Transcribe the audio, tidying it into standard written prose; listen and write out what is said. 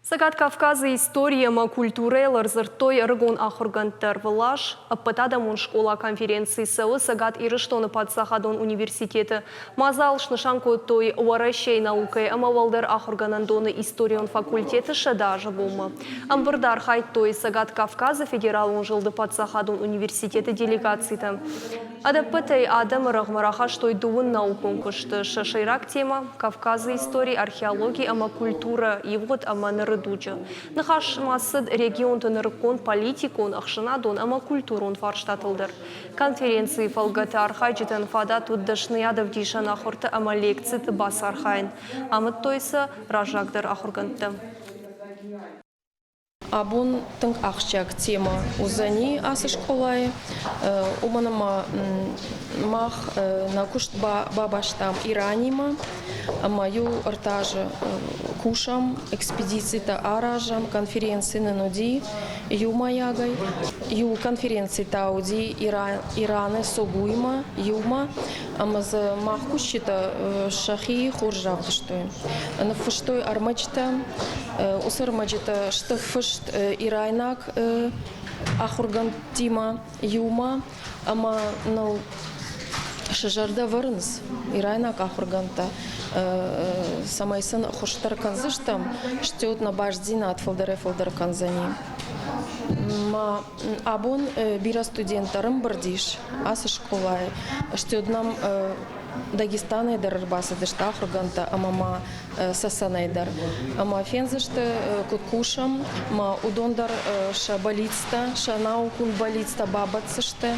Цӕгат Кавказы истори ӕмӕ культурӕйыл ӕрдзырдтой ӕрыгон ахуыргӕндтӕ. Ӕрвылаз ӕппӕтадӕмон скъола-конференци цӕуы Цӕгат Ирыстоны паддзахадон университеты. Мадзал снысан кодтой Уӕрӕсейы наукӕйы ӕмӕ уӕлдӕр ахуыргӕнӕндоны историон факультеты 100 азы бонмӕ. Ӕмбырды архайдтой Цӕгат Кавказы федералон зылды паддзахадон университеты делегацитӕ. Ӕдӕппӕтӕй адӕмы рӕгъмӕ рахастой дыууын наукон куысты. Сӕ сӕйраг темӕ – Кавказы истори, археологи ӕмӕ культурӕ ивгъуыд ӕмӕ ныры дуджы. Ныхас ма цыд регионты нырыккон политикон, ӕхсӕнадон ӕмӕ культурон фарстатыл дӕр. Конференцийы фӕлгӕты архайджытӕн фадат уыд дӕсныйадӕвдисӕн ахуырты ӕмӕ лекциты бацархайын. Амыдтой сӕ раззагдӕр ахуыргӕндтӕ. Абон тынг ахсджиаг темӕ уыдзӕни ацы скъолайы, уымӕн ӕмӕ мах нӕ куыст бабастам Иранимӕ ӕмӕ иу ӕртӕ азы кусӕм, экспедицитӕ аразӕм, конференци нын уыди иумӕйагӕй. Иу конференци та уыди Ираны Согуимӕ иумӕ ӕмӕ дзы мах кусджытӕ сӕхи хорз равдыстой. Ныффыстой ӕрмӕджытӕ, Уыцы ӕрмӕджытӕ сты фыст ирайнаг ахуыргӕндтимӕ иумӕ ӕмӕ ныл сӕ зӕрдӕ вӕрынц ирайнаг ахуыргӕндтӕ, цӕмӕй сын хуыздӕр кӕндзыстӕм, стӕй нӕ бастдзинад фылдӕрӕй-фылдӕр кӕндзӕни. Ма абон бирӕ студенттӕ ӕрӕмбырд ис ацы скъолайы, стӕй нӕм Дагестанӕй дӕр ӕрбацыдысты ахуыргӕндтӕ ӕмӕ ма Цӕцӕнӕй дӕр. Ӕмӕ фендзысты, куыд кусӕм, ӕмӕ уыдон дӕр сӕ бӕллицтӕ, сӕ наукон бӕллицтӕ бабӕтдзысты.